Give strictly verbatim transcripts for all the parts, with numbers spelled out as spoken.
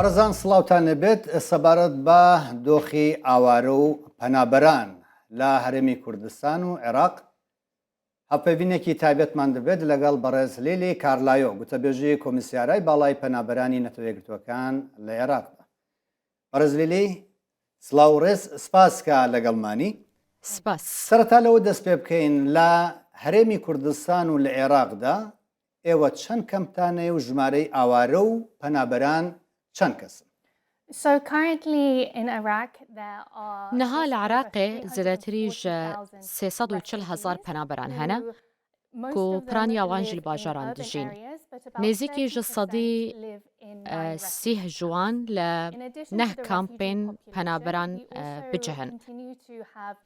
Xezan سڵاوتان لێبێت. سەبارەت بە دۆخی ئاوارە و پەنابەران لە هەرێمی کوردستان و عێراق، هەپەیڤینێکی تایبەتمان دەبێت لەگەڵ بەڕێز لیلی کارلایۆ، گوتەبێژی کۆمیسیارای باڵای پەنابەرانی نەتەوە یەکگرتووەکان لە عێراقدا. بەڕێز لیلی، سڵاو و ڕێز، سپاس کە لەگەڵمانی. سپاس. سەرەتا لەوە دەست پێ بکەین، لە هەرێمی کوردستان و لە عێراقدا ئێوە چەند کەمپتانەیە و ژمارەی ئاوارە و پەنابەران چەند کەسن؟ So currently in Iraq there are نها لە عێراقێ زیاتری ژە سێ سەد و چل هەزار پەنابەران هەنە، کو پرانیا وان جی لە باژاران دژین. نێزیکی ژە سەدی سیه جوان لە نه کامپێن پەنابەران بجهن.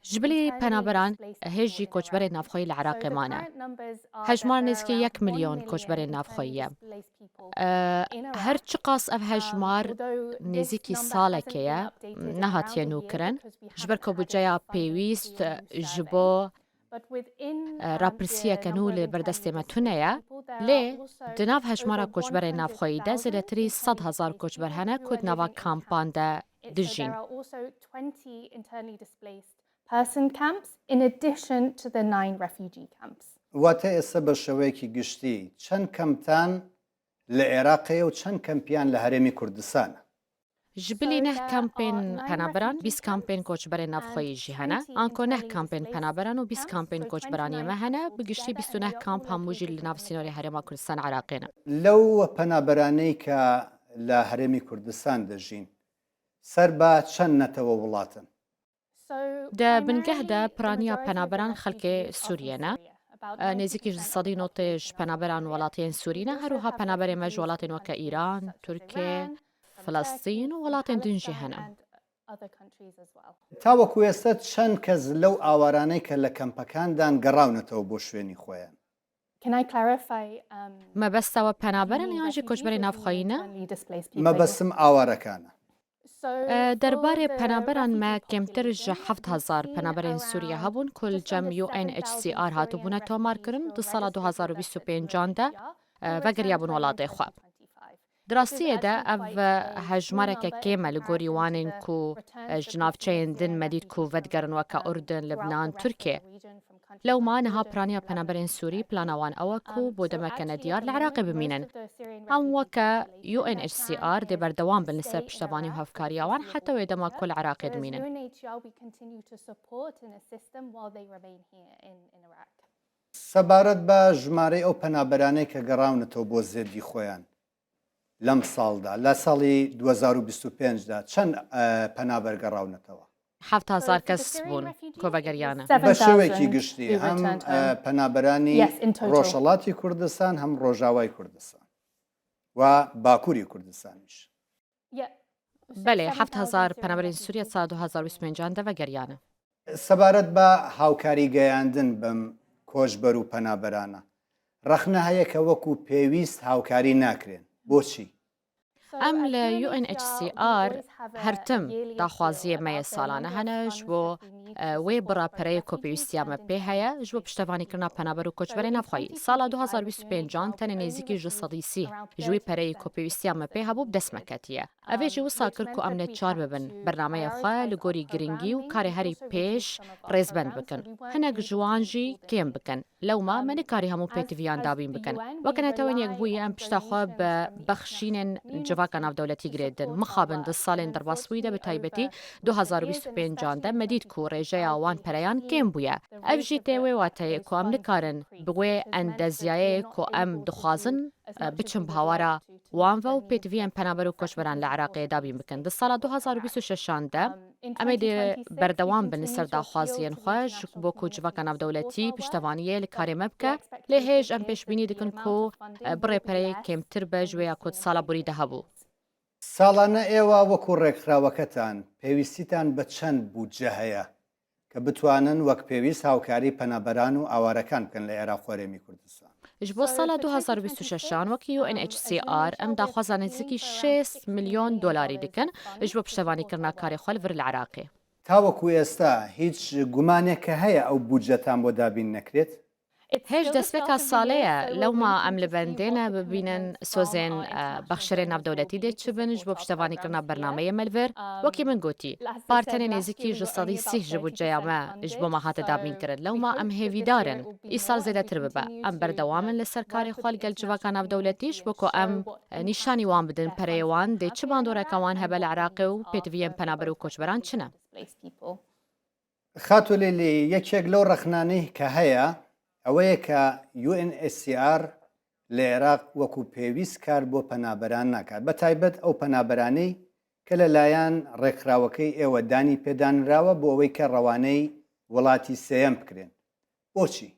Ji bilî penaberan hêjî koçberên navxweyî li Iraqê mane. Hejmar nêzîkî yek milyon koçberên navxweyî ye. Her çiqas ev hejmar nêzîkî salekê ye, nehatiye nûkirin, ji ber ku budceya pêwîst ji bo rapirsiyeke nû li ber destê me tune ye, lê di nav hejmara koçberên navxweyî de zêdetirî sed hezar koçber hene ku di nava kampan de dijîn. Person camps in addition to the nine refugee camps. Wate êse bi şeweyekî giştî çend kemptan li Iraqê ye û çend kempiyan li Herêmî Kurdistan e? Ji bilî neh kampên penaberan, bîst kampên koçberên navxweyî jî hene. Anko neh kampên penaberan û bîst kampên koçberaniyê me hene. Bi giştî bîst û neh kamp hemû jî li nav sînorê Herêma Kurdistan Iraqê ne. Lew penaberaneyî ke li Herêmî Kurdistan dijîn, ser ba çend netewe welat in? Di bingeh de piraniya penaberan xelkê Sûriyê ne. Nêzîkî ji sedî notê ji penaberan welatiyên Sûrî ne, her wiha penaberê me ji welatên weke Îran, Tirkiye, Filistîn û welatên din jî hene. Ta wekû êsta çend kes lew awaraney ke li kempekan dan gerawnetewe bo şwênî xweyan? Can I clarify, um, Mebesta we penaber in yan jî koçberên navxweyî ne? Internally displaced people? Mebestim awarekan e. Derbarê penaberan me kêmtir ji heft hezar penaberên Sûriye hebûn ku li cem U N H C R hatibûne tomarkirin, di sala du hazar û bîst û pêncan de vegeriyabûn welatê xwe. Di rastiyê de ev hejmareke kêm e li gorî wanên ku ji navçeyên din me dît ku vedigerin weke Urdin, Libnan, Tirkiye. Lewma niha piraniya penaberên Sûrî plana wan ew e ku bo demeke nediyar li Iraqê bimînin. Em weke U N H C R dê berdewam bin li ser piştevanî û hevkariya wan heta wê dema ku li Iraqê dimînin. Sebaret be jimarey ew penaberanê ke gerawnetew bo zêdî xweyan lem sal de, li salî du hezar û bîst û pênc de çend, e, penaber gerawnetewe? Heft hezar kes bûn ku vegeriyane. Be şewekî giştî hem, e, penaberanî Rojhelatî Kurdistan hem Rojavayî Kurdistan û Bakurî Kurdistan jî. Belê, heft hezar penaberên Sûriye sala du hezar û bîst û pêncan de vegeriyane. Sebaret be hawkarî geyandin bim koçber û penaberana, rexne heye ke wekû pêwîst hawkarî nakirin. Boçî? Em li U N H C R her tim daxwaziyê me yê salane hene ji bo, e, wê bira pereyê ku pêwîstiya me pê heye ji bo piştevanîkirina penaber û koçberê navxweyî. Sala du hezar û bîst û pêncan tenê nêzîkî ji sedî sî ji wî pereyê ku pêwîstiya me pê hebû bi dest me ketiye. Ev ê jî wisa kir ku em neçar bibin bernameyê xwe li gorî giringî û karê herî pêş rêzbend bikin. Hinek ji wan jî kêm bikin. Lewma me nikarî hemû pêtiviyan dabîn bikin. Weke Netewên Yekbûyî em pişta xwe bi bexşînên civaka navdewletî girêdin. Mixabin di salên derbasbûyî de bi taybetî du hezar û bîst û pêncan de me dît ku rêjeya wan pereyan kêm bûye. Ev jî tê wê wateyê ku em nikarin bi wê endeziyayê ku em dixwazin, e, biçin bi hawara wan ve û pêtiviyên penaber û koçberan li Iraqê dabîn bikin. Di sala du hezar û bîst û şeşan de em ê dê berdewam bin li ser daxwaziyên xwe ji bo ku civaka navdewletî piştevaniyê li karê me bike, lê hêj em pêşbînî dikin ku, e, birê pereyê kêmtir be ji wê ya ku di sala borî de hebû. Salane êwa wekû rêkxiraweketan pêwîstîtan bi çend bûdce heye ke bitwanin wek pêwîst hawkarî penaberan û awarekan bikin li Iraq û Herêmî Kurdistan? Ji bo sala du hezar û bîst û şeşan wekî U N H C R em daxwaza nêzîkî şêst milyon dolarî dikin ji bo piştevanîkirina karê xwe li vir li Iraqê. Ta wekû êsta hîç gumaneke heye ew bûdce tam bo dabîn nekirêt? Hêj destpêka salê ye, lewma em li bendê ne bibînin sozên, e, bexşerên navdewletî dê çi bin ji bo piştevanîkirina bernameyê me li vir. Wekî min gotî, par tenê nêzîkî ji sedî sîh ji budceya me ji bo me hate dabînkirin. Lewma em hêvîdar in îsal zêdetir bibe. Em berdewam in li ser karê xwe li gel civaka navdewletî ji bo ku em, e, nîşanî wan bidin pereyê wan dê çi bandoreke wan hebe li Iraqê û pêtiviyên penaber û koçberan çi ne. Xato Lîlî, yekek lew rexnanî ke heye, ew ye ke U N H C R li Iraq wekû pêwîst kar bo penaberan nakat. Be taybet ew penaberanî ke li layan rêkxirawekey êwe danî pê danrawe bo ewey ke rewaney welatî sêyem bikirin. Boçî?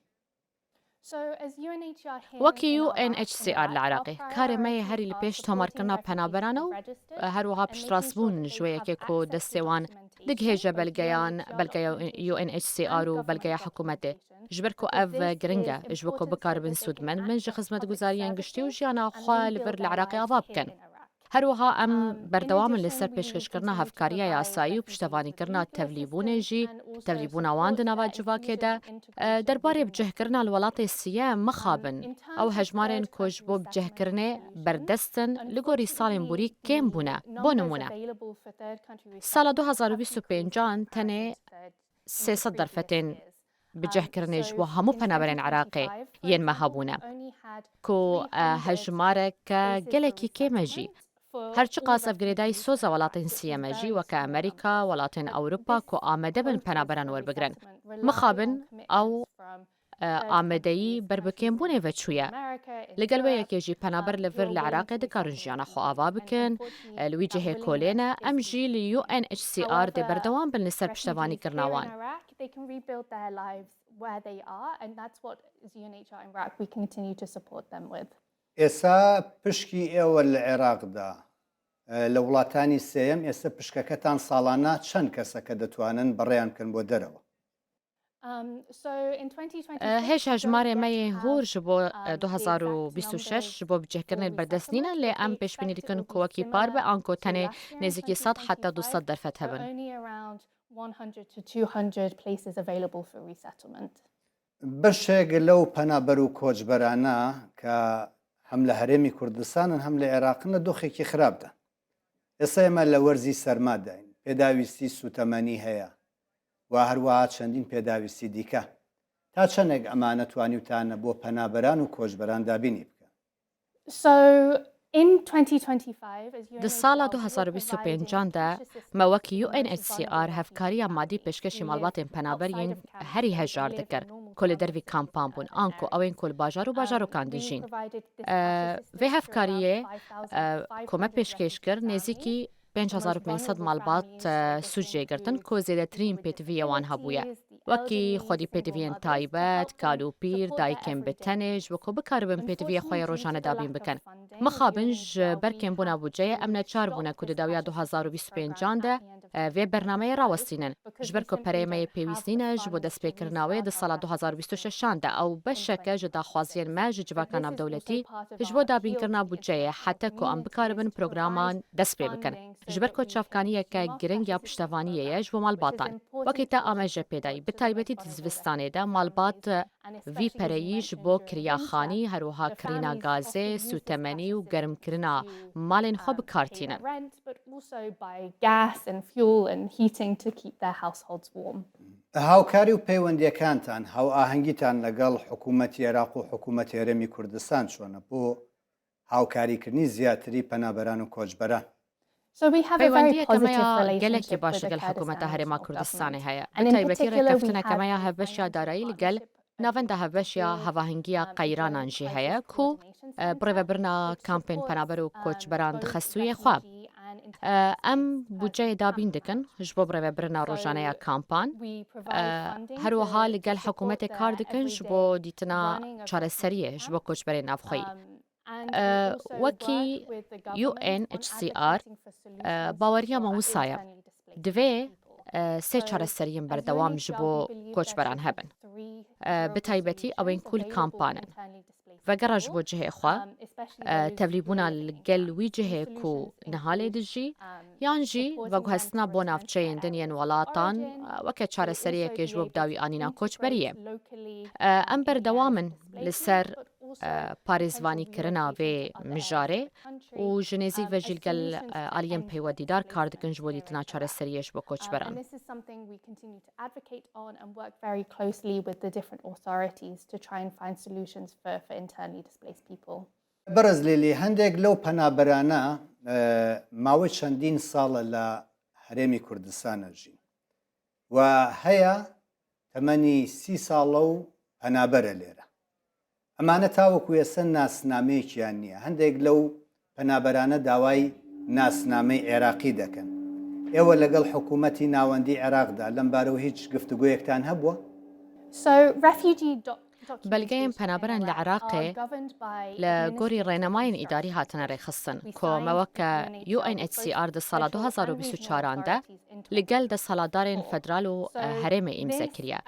Wekî U N H C R li Iraqê, karê me yê herî li pêş tomarkirina penaberan e û, e, her wiha piştrastbûn ji wê yekê ku destê wan digihêje belgeyan, belgeya U N H C R û belgeya hikûmetê. Ji ber ku ev giring e, ji bo ku bikaribin sûdmend bin ji xizmetguzariyên giştî û jiyana xwe li vir li Iraqê ava bikin. Her wiha em berdewam in li ser pêşkêşkirina hevkariya yasayî û piştevanîkirina tevlîbûnê jî, tevlîbûna wan di nava civakê de. E, derbarê bicihkirina li welatê siyem mixabin, ew hejmarên ku ji bo bicihkirinê berdest in, li gorî salên borî kêm bûne. Bo nimûne, sala du hezar û bîst û pêncan tenê sê sed derfetên bicihkirinê ji bo hemû penaberên Iraqê yên me hebûne, ku, e, hejmareke gelekî kêm e jî. Her çiqas ev girêdayî soza welatên siyem e jî, weke Amerîka, welatên Ewropa ku amade bin penaberan werbigrin. Mixabin ew, e, amadeyî ber bi kêmbûnê ve çûye. Li gel wê yekê jî penaber li vir li Iraqê dikarin jiyana xwe ava bikin. E, li wî cihê kolê ne, em jî li U N H C R dê berdewam bin li ser piştevanîkirina wan. They can rebuild their lives where they are, and that's what, as U N H R in Iraq, we continue to support them with. Êsa pişkî êwe li Iraq de, e, li welatanî sêyem, êsa pişkeketan salana çend keseke ditwanin bi rêyan bikin bo derewa? Um, so in twenty twenty-six, E, hêj hejmarê me yê hûr ji bo, e, du hezar û bîst û şeş ji bo bicihkirinê li berdest nîne, lê em pêşbînî dikin ku wekî par be, anku tenê nêzîkî sed heta du sed derfet hebin. Only around one hundred to two hundred places available for resettlement. Beşek lew penaber û koçberana ke hem li Herêmî Kurdistan in hem li Iraq in li doxekî xirab de. Êsa ême li werzî serma de in. Pêdawîstî sûtemenî heye. Wa her wiha çendîn pêdawîstî dîke. Ta çenek emane twanî û tane bo penaberan û koçberan dabînî bikin? So, in twenty twenty-five, as Di sala du hezar û bîst û pêncan de me wekî U N H C R hevkariya madî pêşkêşî malbatên penaber yên herî hejar dikir, ku li dervî kampan bûn, anku ew ên ku li bajar û bajarokan dijîn. E, vê hevkariyê, e, ku me pêşkêş kir, nêzîkî pênc hezar û pênc sed malbat, e, sûc jê girtin, ku zêdetirîn pêtiviyê wan hebûye. Wekî xwedî pêtiviyên taybet, kal û pîr, dayikên bi tenê, ji bo ku bikaribin pêtiviyê xwe yê rojane dabîn bikin. Mixabin ji ber kêmbûna budceyê em neçar bûne ku di dawiya du hezar û bîst û pêncan de, e, vê bernameyê rawestînin. Ji ber ku pereyê me yê pêwîst nîne ji bo destpêkirina wê di sala du hezar û bîst û şeşan de, ew beşeke ji daxwaziyên me ji civaka navdewletî ji bo dabînkirina budceyê heta ku em bikaribin programan dest pê bikin. Ji ber ku çavkaniyeke giring ya piştevaniyê ye ji bo malbatan. Wekî te amaje pê dayî, bi taybetî di zivistanê de malbat vî pereyî ji bo kiriya xanî, her wiha kirîna gazê, sûtemenî û germkirina malên xwe bi kar tînin. Rent, but also buy gas and fuel and heating to keep their households warm. Hawkarî û peywendiyekantan, hawahengîtan legel hikûmetî Iraq û hikûmetê Herêmî Kurdistan çi ne bo hawkarîkirinî ziyatirî penaberan û koçberan? So we have a very Peywendiyeke me positive ya relationship gelekî baş with the li gel hikûmeta Herêma Kurdistanê heye. Bi taybetî rêkeftineke me ya hevbeş ya darayî li gel Navenda Hevbeş ya Hevahengiya Qeyranan jî heye ku, e, bi rêvebirina kampên penaber û koçberan dixe sûyê xwe. E, em budceyê dabîn dikin ji bo bi rêvebirina rojane ya kampan. E, her wiha li gel hikûmetê kar dikin ji bo dîtina çareseriyê ji bo koçberên navxweyî. E, wekî U N H C R, e, baweriya me wisa ye. Divê, e, sê çareseriyên berdewam ji bo koçberan hebin. E, bi taybetî ew ên ku li kampan in. Vegera ji bo cihê xwe, e, tevlîbûna li gel wî cihê ku niha lê dijî, Yan jî veguhestina bo navçeyên din yên welatan, e, weke çareseriyekê ji bo bidawî anîna koçberiyê. E, em berdewam in li ser, e, parêzvanîkirina vê mijarê û ji nêzîk ve jî li gel, e, aliyên peywe dîdar kar dikin ji bo dîtina çareseriyê ji bo koçberan. This is something we continue to advocate on and work very closely with the different authorities to try and find solutions for, for internally displaced people. Berez Lêlî, hindek lew penaberana, e, mawê çendîn sal e la Herêmî Kurdistan e jîn. Wa heya temenî sî sal e û penaber e lêre. Emane tawekû yese nasnameyekî yan niye. Hindek lew penaberane daway nasnamey Iraqî dekin. Êwe legel hikûmetî nawendî Iraq de lembarew hîç giftiguyektane hebûe? So, refugee doc-, Belgeyên penaberan li Iraqê li gorî rênemayên îdarî hatine rêxistin, ku me weke U N H C R di sala du hazar û bîst û çaran de li gel desthilatdarên federal û, e, herêmê îmze kiriye.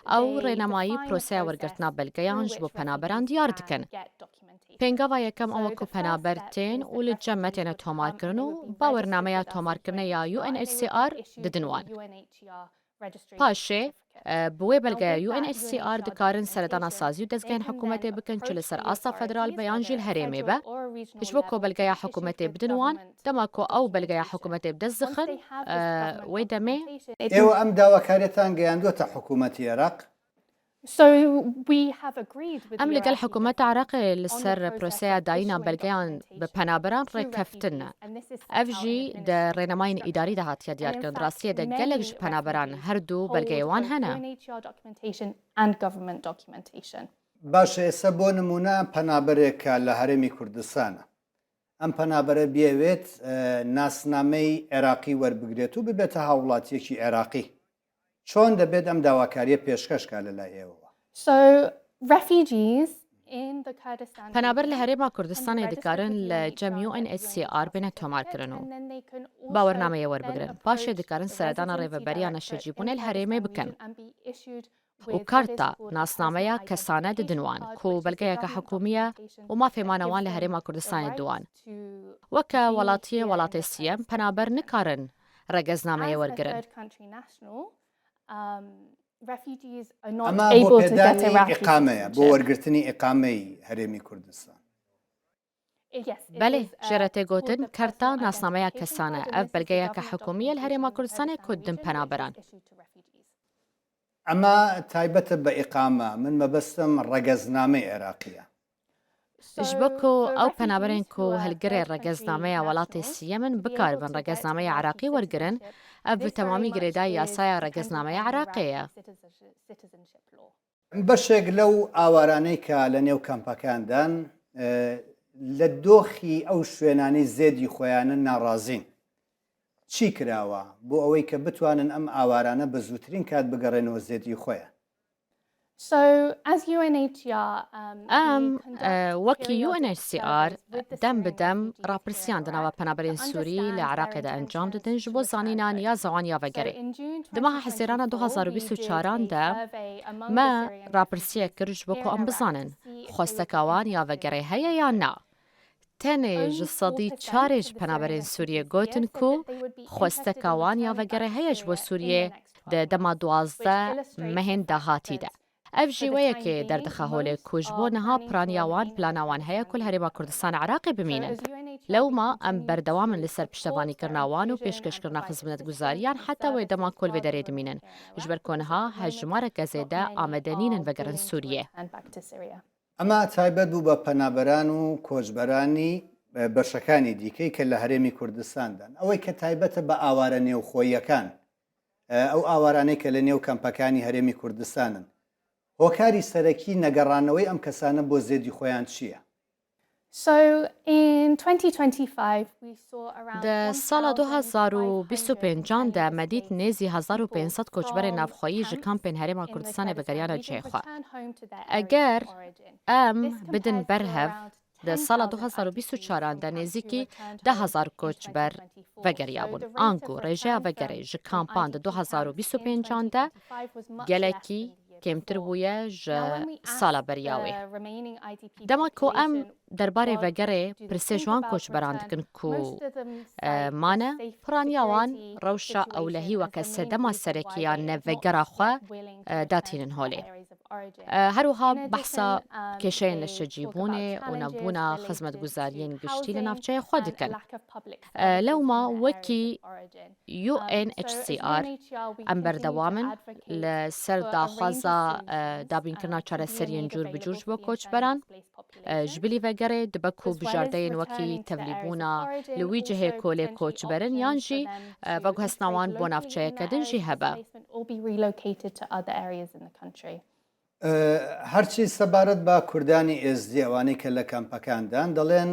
Ew rênemayî proseya wergirtina belgeyan ji bo penaberan diyar dikin. Pêngava yekem ew e ku penaber tên û li cem me têne tomarkirin û bawernameya tomarkirine ya U N H C R didin wan. Paşê, e, bi wê belgeya U N H C R dikarin seredana sazî û dezgehên hikûmetê bikin, çi li ser asta federal be yan jî li herêmê be. Ji bo ku belgeya hikûmetê bidin wan, dema ku ew belgeya hikûmetê bi dest dixin, e, wê demê Êwe em dawakariyetan geyandiyote hikûmetî Iraq? So we have agreed with Em li gel hikûmeta Iraqê li ser proseya dayîna belgeyan bi penaberan rêkeftin ne. Ev jî di rênemayên îdarî de hatiye diyarkirin. Di rastiyê de gelek ji penaberan her du belgeyê wan hene. U N H C R documentation and government documentation. Baş e, êse bo nimûne em penaberêka li Herêmî Kurdistan e. Em penabere biyewêt, e, nasnameyî Iraqî werbigirêt û bibête hawlatiyekî Iraqî. Çond debêt em dawakariyê pêşkeş ka li lay êwe we? So, refugees in the Kurdistan Penaber li Herêma Kurdistanê dikarin li cem U N H C R bêne tomarkirin û bawernameyê werbigirin. Paşê dikarin seredana rêveberiya neşecîbûnê li herêmê bikin. Û karta nasnameya kesane didin wan, ku belgeyeke hikûmî ye û mafê mana wan li Herêma Kurdistanê didin wan. Weke welatiyê welatê siyem, penaber nikarin regeznameyê wergirin. Ema bo pêdanî îqame ye, bo wergirtinî îqameyî Herêmî Kurdistan. Belê, jê re tê gotin kerta nasnameya kesane. Ev belgeyeke hikûmî ye li Herêma Kurdistanê ku didin penaberan. Ema taybet e bi îqame, min mebestim regeznameyê Iraqî ye. Ji bo ku ew penaberên ku hilgirê regeznameya welatê siyem in bikaribin regeznameya Iraqî wergirin, ev bi temamî girêdayî yasaya regeznameya Iraqê ye. Beşek lew awaraney ke li nêv kampekan de ne, e, li doxî ew şwênanî zêdî xweyan in narazîn. Çi kirawa bo ewey ke bitwanin em awarane bi zûtirîn kat bigerêne zêdî xwe ye? So, as U N H C R, um, Em, we conduct, e, wekî periodic U N H C R, surveys with the dem bi Syrian dem refugee rapirsiyan di nava penaberên Sûrî li Iraqê de encam didin ji bo zanîna niyaza wan ya vegerê. Di meha Hezêrana du hazar û bîst û çaran de me rapirsiyek kir ji bo ku em bizanin xwesteka wan ya vegerê heye yan na. Tenê ji sedî çarê ji penaberên Sûriyê gotin ku xwesteka wan ya vegerê heye ji bo Sûriyê di dema duwazdeh mehên dahatî de. Ev jî wê yekê derdixe holê ku ji bo niha piraniya wan, plana wan heye ku li Herêma Kurdistan Iraqê bimînin. Lewma em berdewam in li ser piştevanîkirina wan û pêşkêşkirina xizmetguzariyan heta wê dema ku li vê derê dimînin. Ji ber ku niha hejmareke zêde amade nînin vegerin Sûriyê. Ema taybet bû bê penaberan û koçberanî, e, beşekanî dîkey ke li Herêmî Kurdistan de ne. Ewey ke taybet e bi aware nêwxweyiyekan, e, ew awaraney ke li nêw kampekanî Herêmî Kurdistan in. Hokarî serekî negeranewey em kesane bo zêdî xweyan çi ye? So, in twenty twenty-five, we saw around Di sala du hazar û bîst û pêncan de me dît nêzî hezar û pênc sed koçberên navxweyî ji kampên Herêma Kurdistanê vegeriyane cihê xwe. Eger em bidin berhev, di sala du hazar û bîst û çaran de nêzîkî deh hezar koçber vegeriyabûn. Anku rêjeya vegerê ji kampan di du hazar û bîst û pêncan de gelekî kêmtir bûye ji sala beriya wê. Dema ku em derbarê vegerê pirsê ji wan koçberan dikin ku, e, mane, piraniya wan rewşa ewlehî weke sedema serekî ya nevegera xwe, e, datînin holê. E, her wiha behsa kêşeyên neşecîbûnê û nebûna xizmetguzariyên giştî li navçeya xwe dikin. E, lewma wekî U N H C R, em berdewam in li ser daxwaza, e, dabînkirina çareseriyên cûr bi cûr ji bo koçberan. E, ji bilî vegerê dibe ku bijardeyên wekî tevlîbûna li wî cihê ku lê koçber in yan jî, e, veguhestina wan bo navçeyeke din jî hebe. Herçî sebaret ba Kurdanî Êzdî, ewanî ke li kempekan dan, dەڵێن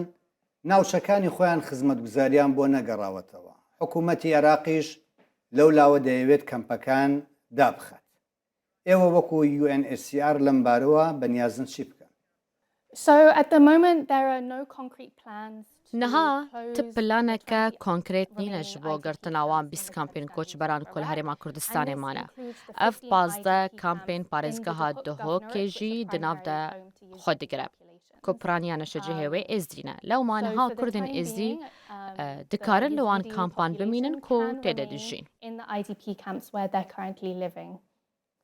ناوچەکانی خۆیان خزمەتگوزاریان بۆ نەگەڕاوەتەوە. حکوومەتی عێراقیش لەو لاوە دەیەوێت کەمپەکان دابخات. ئێوە وەکو U N H C R لەم بارەوە بەنیازن چی بکەن؟ Niha ti planeke konkrêt nîne ji bo girtina wan bîst kampên koçberan ku li Herêma Kurdistanê mane. Ev pazdeh kampên parêzgeha Duhokê jî di nav de xwe digire. Ku piraniya neşecihê wê Êzdî ne. Lewma niha Kurdên Êzdî, e, dikarin li wan kampan bimînin ku tê de dijîn.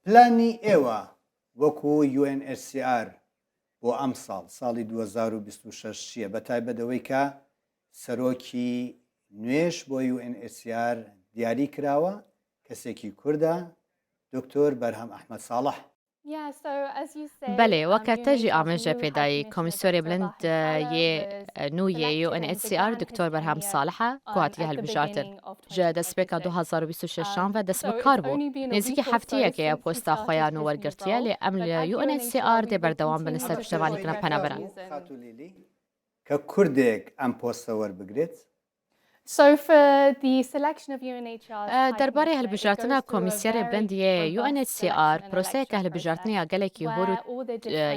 Planî ئێوە وەکو U N H C R بۆ ئەم ساڵ، ساڵی دوو هەزار و بیست و شەش چییە؟ بە تایبەت ئەوەی کە سەرۆکی نوێش بۆ U N H C R دیاری کراوە، کەسێکی کوردە، دکتۆر بەرهەم ئەحمەد ساڵح. Belê, weke te jî amêje pê dayî, Komîsyorê Bilind yê nû yê U N H C R Doktor Berhem Salih e ku hatiye hilbijartin. Ji destpêka du hazar û bîst û şeşan ve dest bi kar bû. Nêzîkî heftiyekê ye posta xwe ya nû wergirtiye, lê em li U N H C R dê berdewam bin li ser piştevanîkirina penaberan. Ke kurdek em poste werbigirêt? Derbarê hilbijartina Komîsyerê Bilind yê U N H C R, proseyeke hilbijartinê ya gelekî hûr û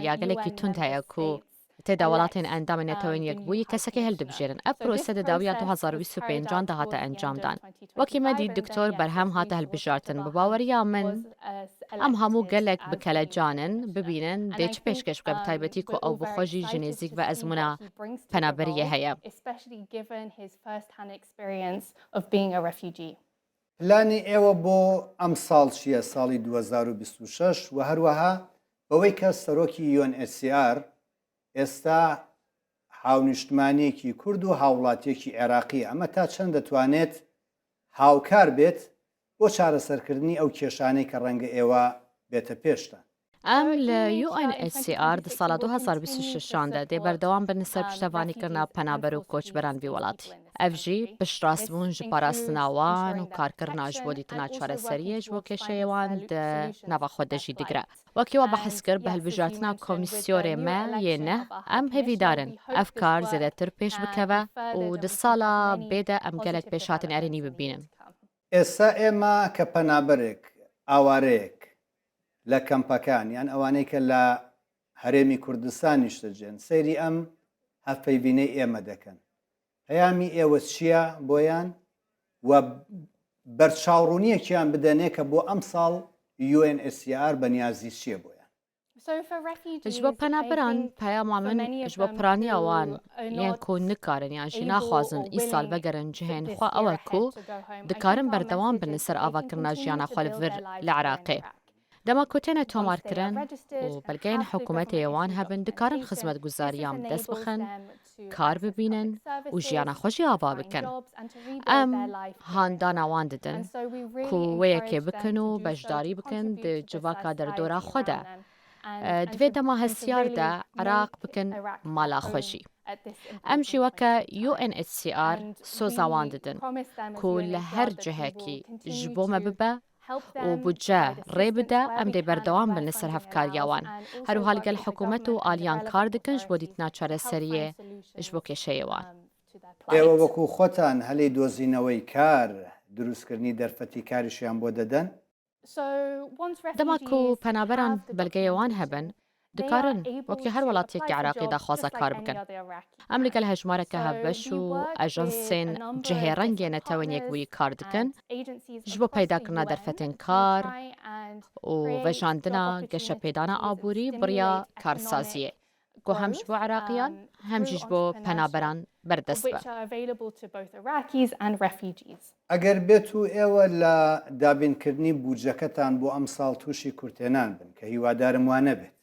ya gelekî tund heye ku tê de welatên endamên Netewên Yekbûyî kesekê hildibijêrin. Ev prose di dawiya du hazar û bîst û pêncan de hate encamdan. Wekî me dît Doktor Berhem hate hilbijartin. Bi baweriya min, em hemû gelek bi kelecan in, bibînin dê çi pêşkêş bike, bi taybetî ku ew bi xwe jî ji nêzîk ve ezmûna penaberiyê heye. Planî ئێوە بۆ ئەم ساڵ چییە، ساڵی دوو هەزار و بیست و شەش، و هەروەها بەوەی کە سەرۆکی U N H C R ئێستا هاونیشتمانیەکی کورد و هاوڵاتیەکی عێراقیە، ئەمە تا چەند دەتوانێت هاوکار بێت بۆ چارەسەرکردنی ئەو کێشانەی کە ڕەنگە ئێوە بێتە پێشتان؟ Em li U N H C R di sala du hazar bîst û şeşan de dê berdewam bin li ser piştevanîkirina penaber û koçberan vî welatî. Ev jî piştrastbûn ji parastina wan û karkirina ji bo dîtina çareseriyê ji bo kêşeyê wan di nava xwe de jî digire. Wekî we behs kir, bi hilbijartina komîsyorê me yê neh, em hêvîdar in ev kar zêdetir pêş bikeve û di sala bê de em gelek pêşhatin erênî bibînin. ئێستا ئێمە کە پەنابەرێک، ئاوارەیەک لە کەمپەکان یان ئەوانەی کە لە هەرێمی کوردستان نیشتەجێن، سەیری ئەم هەڤپەیڤینەی ئێمە دەکەن. پەیامی ئێوە چییە بۆیان و بەرچاوڕوونییەکیان بدەنێ کە بۆ ئەمساڵ U N H C R بە نیازی چییە بۆیان؟ Ji bo penaberan peyama min ji bo piraniya wan yên ku nikarin yan jî naxwazin îsal vegerin cihên xwe ew e ku dikarin berdewam bin li ser avakirina jiyana xwe li vir li Iraqê. Dema ku têne tomarkirin û belgeyên hikûmetê yê wan hebin, dikarin xizmetguzariyan bi dest bixin, kar bibînin û jiyana xwe jî ava bikin. Em handana wan didin ku wê yekê bikin û beşdarî bikin di civaka derdora xwe de. Di vê dema hestiyar de Iraq bikin mala xwe jî. Em jî weke U N H C R soza wan didin ku li her cihekî ji bo me bibe û budce rê bide, em dê berdewam bin li ser hevkariya wan. Her wiha li gel hikûmet û aliyan kar dikin ji bo dîtina çareseriyê ji bo kêşeyê wan. ئێوە وەکو خۆتان هەلی دۆزینەوەی کار، دروستکردنی دەرفەتی کاریشیان بۆ دەدەن؟ Dema ku penaberan belgeyê wan hebin, dikarin wekî her welatiyekî Iraqî daxwaza kar bikin. Em li gel hejmareke hevbeş û ajansên cihê rengê Netewên Yekbûyî kar dikin, ji bo peydakirina derfetên kar û vejandina geşepêdana aborî bi riya karsaziyê, ku hem ji bo Iraqiyan, hem jî ji bo penaberan berdest be. Eger bêt û ئێوە لە دابینکردنی بودجەکەتان بۆ ئەمساڵ تووشی کورتێنان بن، کە هیوادارم وا نەبێت،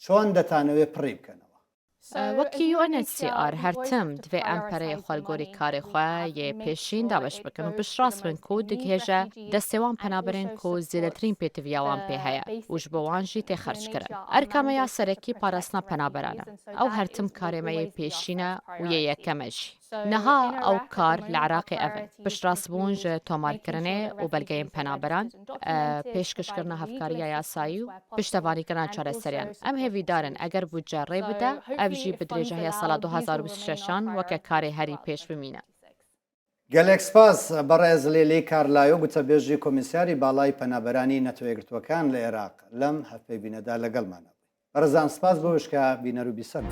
چۆن دەتانەوێت پڕی بکەنەوە؟ وەکی یو ئێن ئێچ سی ئار، هەر tim divê em pereyê xwe li gorî karê xwe yê pêşîn dabeş bikin û piştrast bin ku digihêje destê wan penaberên ku zêdetirîn pêtiviya wan pê heye û ji bo wan jî tê xerckirin. Erka me ya serekî parastina penaberan e. Ew her tim karê me yê pêşîn e û yê yekem e jî. Niha ew kar li Iraqê ev in: piştrastbûn ji tomarkirinê û belgeyên penaberan, pêşkêşkirina hevkariya yasayî û piştevanîkirina çareseriyan. Em hêvîdar in eger budce rê bide, ev jî bi dirêjahiya sala du hazar û bîst û şeş an weke karê herî pêş bimîne. Gelek spas, berêz Lêlî Karlayo, gotebêjî Komîsyarî Balay Penaberanî Neteweyê Yekgirtûekan li Iraq, lem hevpeyvîneda legelmana bû. Berêzan, spas bo wişka bîner û bîser.